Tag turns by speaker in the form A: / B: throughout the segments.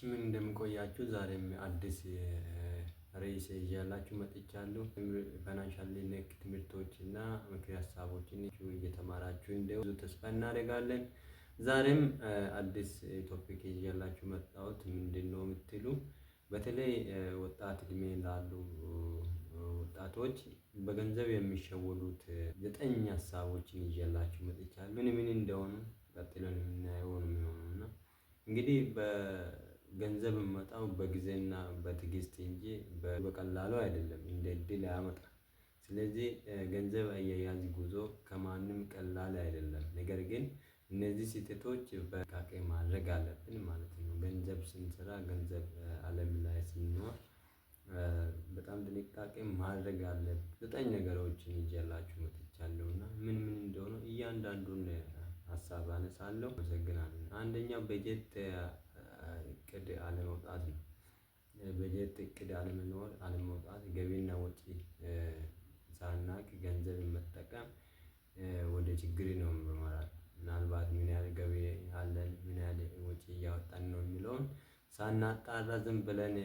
A: ምን እንደምቆያችሁ ዛሬም አዲስ ርዕስ ይዤላችሁ መጥቻለሁ። Financial ነክ ትምህርቶች እና ምክር ሀሳቦችን እየተማራችሁ እንደው ብዙ ተስፋ እናደርጋለን። ዛሬም አዲስ topic ይዤላችሁ መጣሁት። ምንድነው የምትሉ፣ በተለይ ወጣት እድሜ ላሉ ወጣቶች በገንዘብ የሚሸወዱት 9 ሀሳቦችን ይዤላችሁ መጥቻለሁ። ምን ምን እንደሆኑ ቀጥለን የምናየው ነው የሚሆነው። እና እንግዲህ በገንዘብ የምመጣው በጊዜና በትዕግስት እንጂ በቀላሉ አይደለም፣ እንደ እድል አያመጣም። ስለዚህ ገንዘብ አያያዝ ጉዞ ከማንም ቀላል አይደለም። ነገር ግን እነዚህ ስህተቶች በጥንቃቄ ማድረግ አለብን ማለት ነው። ገንዘብ ስንሰራ፣ ገንዘብ አለም ላይ ስንኖር በጣም ጥንቃቄ ማድረግ አለብን። 9 ነገሮችን ይዤላችሁ መጥቻለሁ እና ምን ምን እንደሆነ እያንዳንዱን ሀሳብ አነሳለሁ። አመሰግናለሁ። አንደኛው በጀት እቅድ አለመውጣት ነው። በጀት እቅድ አለመኖር፣ አለመውጣት፣ ገቢና ወጪ ሳናቅ ገንዘብ መጠቀም ወደ ችግር ነው የሚመራን። ምናልባት ምን ያህል ገቢ አለን፣ ምን ያህል ወጪ እያወጣን ነው የሚለውን ሳናጣራ ዝም ብለን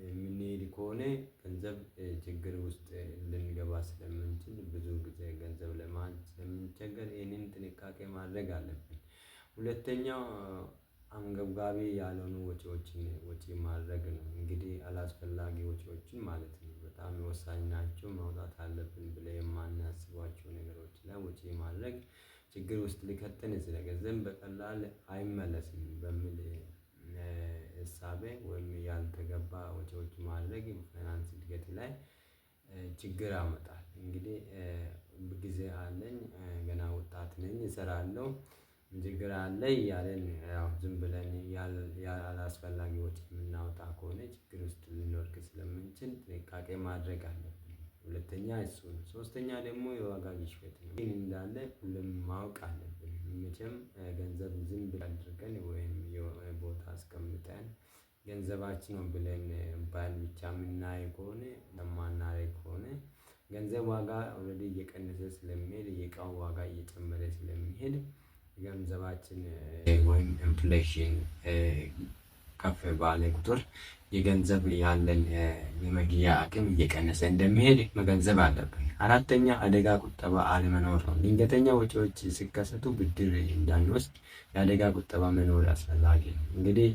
A: የምንሄድ ከሆነ ገንዘብ ችግር ውስጥ ልንገባ ስለምንችል፣ ብዙ ጊዜ ገንዘብ ለማን ስለምንቸገር ይህንን ጥንቃቄ ማድረግ አለብን። ሁለተኛው አንገብጋቢ ያልሆኑ ወጪዎችን ወጪ ማድረግ ነው። እንግዲህ አላስፈላጊ ወጪዎችን ማለት ነው። በጣም ወሳኝ ናቸው፣ ማውጣት አለብን ብለን የማናስባቸው ነገሮች ላይ ወጪ ማድረግ ችግር ውስጥ ሊከተን ይችላል። ገንዘብ በቀላል አይመለስም በሚል እሳቤ ወይም ያልተገባ ወጪዎች ማድረግ ፋይናንስ እድገት ላይ ችግር ያመጣል። እንግዲህ ጊዜ አለኝ፣ ገና ወጣት ነኝ፣ እሰራለሁ፣ ችግር አለ እያለን ያው ዝም ብለን ያላስፈላጊ ወጪ የምናወጣ ከሆነ ችግር ውስጥ ልንወድቅ ስለምንችል ጥንቃቄ ማድረግ አለብን። ሁለተኛ እሱ ነው። ሶስተኛ ደግሞ የዋጋ ግሽበት ነው። ይህን እንዳለ ሁሉም ማወቅ አለብን። መቼም ገንዘብ ዝም ብለን አድርገን ወይም የሆነ ቦታ አስቀምጠን ገንዘባችን ነው ብለን ባል ብቻ የምናይ ከሆነ፣ የማናደርግ ከሆነ ገንዘብ ዋጋ already እየቀነሰ ስለሚሄድ፣ የእቃው ዋጋ እየጨመረ ስለሚሄድ፣ ገንዘባችን ወይም inflation ከፍ ባለ ቁጥር የገንዘብ ያለን የመግዣ አቅም እየቀነሰ እንደሚሄድ መገንዘብ አለብን። አራተኛ አደጋ ቁጠባ አለመኖር ነው። ድንገተኛ ወጪዎች ሲከሰቱ ብድር እንዳንወስድ የአደጋ ቁጠባ መኖር አስፈላጊ ነው። እንግዲህ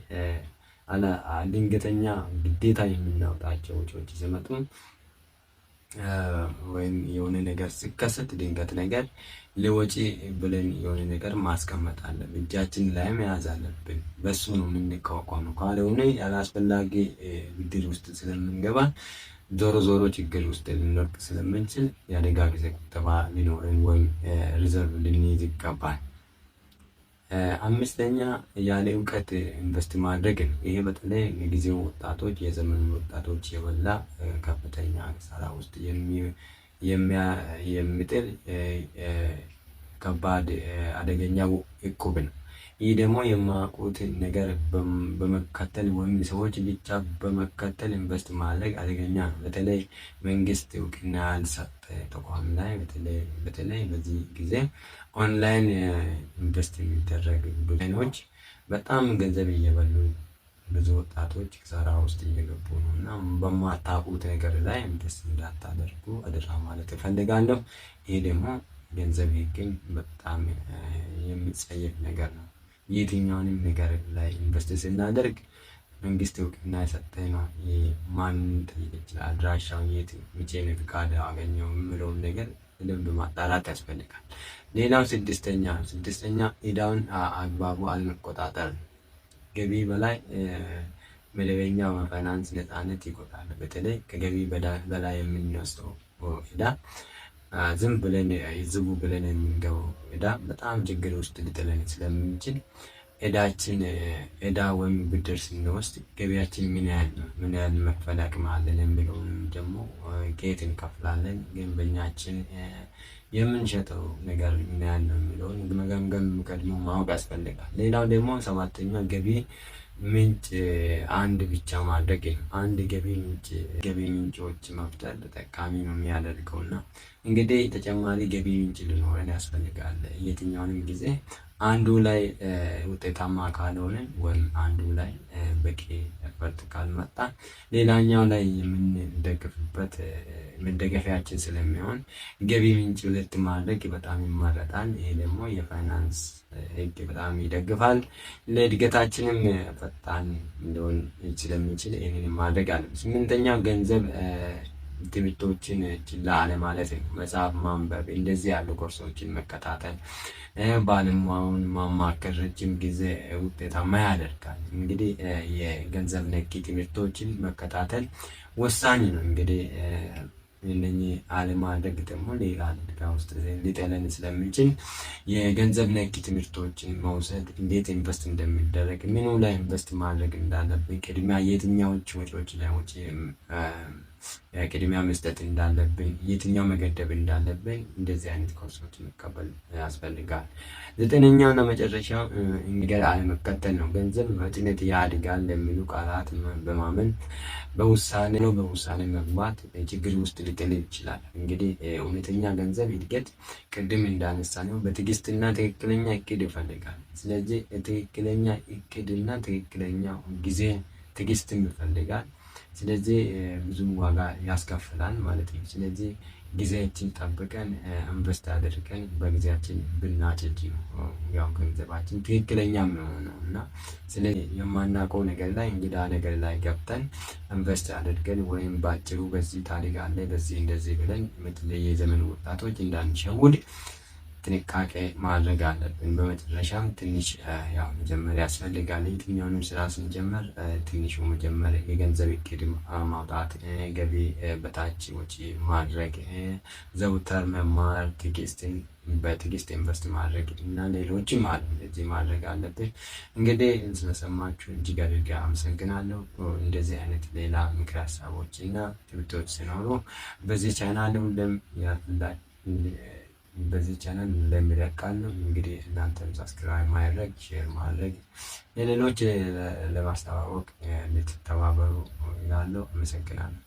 A: ድንገተኛ ግዴታ የምናወጣቸው ወጪዎች ሲመጡ ወይም የሆነ ነገር ሲከሰት፣ ድንገት ነገር ለወጪ ብለን የሆነ ነገር ማስቀመጥ አለብን። እጃችን ላይ መያዝ አለብን። በሱ ነው የምንቋቋመው። ካልሆነ ያላስፈላጊ ብድር ውስጥ ስለምንገባ ዞሮ ዞሮ ችግር ውስጥ ልንወድቅ ስለምንችል የአደጋ ጊዜ ቁጠባ ሊኖረን ወይም reserve ልንይዝ ይገባል። አምስተኛ ያለ እውቀት invest ማድረግ ነው። ይሄ በተለይ የጊዜው ወጣቶች፣ የዘመኑ ወጣቶች የበላ ከፍተኛ ኪሳራ ውስጥ የሚጥል ከባድ አደገኛ እቁብ ነው። ይህ ደግሞ የማያውቁትን ነገር በመከተል ወይም ሰዎች ብቻ በመከተል invest ማድረግ አደገኛ ነው። በተለይ መንግስት እውቅና ያልሰጠ ተቋም ላይ፣ በተለይ በዚህ ጊዜ online invest የሚደረግ ቡድኖች በጣም ገንዘብ እየበሉ ብዙ ወጣቶች ኪሳራ ውስጥ እየገቡ ነው። እና በማታውቁት ነገር ላይ invest እንዳታደርጉ አደራ ማለት እፈልጋለሁ። ይሄ ደግሞ ገንዘብ ይገኝ በጣም የሚጸየፍ ነገር ነው። የትኛውንም ነገር ላይ invest ስናደርግ መንግስት እውቅና የሰጠ ነው፣ ማን ጠይቅ ይችላል፣ አድራሻው የት፣ መቼ ነው ፍቃድ አገኘው የሚለውን ነገር በደንብ ማጣራት ያስፈልጋል። ሌላው ስድስተኛ ዕዳውን አግባቡ አለመቆጣጠር ነው። ገቢ በላይ መደበኛ ፋይናንስ ነፃነት ይጎዳል። በተለይ ከገቢ በላይ የምንወስደው ዕዳ፣ ዝም ብለን ዝቡ ብለን የምንገባው ዕዳ በጣም ችግር ውስጥ ሊጥለን ስለምንችል ዕዳችን፣ ዕዳ ወይም ብድር ስንወስድ ገቢያችን ምን ያህል ነው፣ ምን ያህል መክፈል አቅም አለን የሚለውንም ደግሞ፣ ከየት እንከፍላለን፣ ደንበኛችን፣ የምንሸጠው ነገር ምን ያህል ነው የሚለውን መገምገም ቀድሞ ማወቅ ያስፈልጋል። ሌላው ደግሞ ሰባተኛ ገቢ ምንጭ አንድ ብቻ ማድረግ ነው። አንድ ገቢ ምንጭ፣ ገቢ ምንጮች መፍጠር ተጠቃሚ ነው የሚያደርገው። እና እንግዲህ ተጨማሪ ገቢ ምንጭ ሊኖረን ያስፈልጋል። የትኛውንም ጊዜ አንዱ ላይ ውጤታማ ካልሆንን ወይም አንዱ ላይ በቂ effort ካልመጣ ሌላኛው ላይ የምንደግፍበት መደገፊያችን ስለሚሆን ገቢ ምንጭ ሁለት ማድረግ በጣም ይመረጣል። ይሄ ደግሞ የፋይናንስ ህግ በጣም ይደግፋል። ለእድገታችንም ፈጣን እንደሆን ስለሚችል ይህንን ማድረግ አለብን። ስምንተኛው ገንዘብ ትምህርቶችን ችላ አለማለት ነው። መጽሐፍ ማንበብ፣ እንደዚህ ያሉ ኮርሶችን መከታተል፣ ባለሙያውን ማማከር ረጅም ጊዜ ውጤታማ ያደርጋል። እንግዲህ የገንዘብ ነክ ትምህርቶችን መከታተል ወሳኝ ነው። እንግዲህ እነኚህ አለማድረግ ደግሞ ሌላ አደጋ ውስጥ ሊጥለን ስለሚችል የገንዘብ ነክ ትምህርቶችን መውሰድ፣ እንዴት invest እንደሚደረግ፣ ምኑ ላይ invest ማድረግ እንዳለብን፣ ቅድሚያ የትኛዎች ወጪዎች ላይ ወጪ ቅድሚያ መስጠት እንዳለብን፣ የትኛው መገደብ እንዳለብን እንደዚህ አይነት ኮርሶች መቀበል ያስፈልጋል። ዘጠነኛውና መጨረሻው ነገር አለመከተል ነው። ገንዘብ በፍጥነት ያድጋል ለሚሉ ቃላት በማመን በውሳኔ መግባት ችግር ውስጥ ሊጥል ይችላል። እንግዲህ እውነተኛ ገንዘብ እድገት ቅድም እንዳነሳነው በትዕግስትና ትክክለኛ እቅድ ይፈልጋል። ስለዚህ ትክክለኛ እቅድና ትክክለኛ ጊዜ ትዕግስትም ይፈልጋል። ስለዚህ ብዙ ዋጋ ያስከፍላል ማለት ነው። ስለዚህ ጊዜያችን ጠብቀን invest አድርገን በጊዜያችን ብናጭድ ነው ያው ገንዘባችን ትክክለኛ የሚሆነው። እና ስለዚህ የማናውቀው ነገር ላይ፣ እንግዳ ነገር ላይ ገብተን invest አድርገን ወይም በአጭሩ በዚህ ታድጋለህ፣ በዚህ እንደዚህ ብለን በተለይ የዘመኑ ወጣቶች እንዳንሸውድ ጥንቃቄ ማድረግ አለብን። በመጨረሻም ትንሽ ያው መጀመር ያስፈልጋል። የትኛውንም ስራ ስንጀምር ትንሹ መጀመር፣ የገንዘብ እቅድ ማውጣት፣ ገቢ በታች ወጪ ማድረግ፣ ዘውትር መማር፣ ትዕግስትን በትዕግስት invest ማድረግ እና ሌሎችም አሉ። እንደዚህ ማድረግ አለብን። እንግዲህ ስለሰማችሁ እጅግ አድርጌ አመሰግናለሁ። እንደዚህ አይነት ሌላ ምክር ሀሳቦች እና ትምህርቶች ሲኖሩ በዚህ ቻናል ሁሌም ይለቃሉ። እንግዲህ እናንተም subscribe ማድረግ፣ share ማድረግ፣ ለሌሎች ለማስተዋወቅ እንድትተባበሩ እላለሁ። አመሰግናለሁ።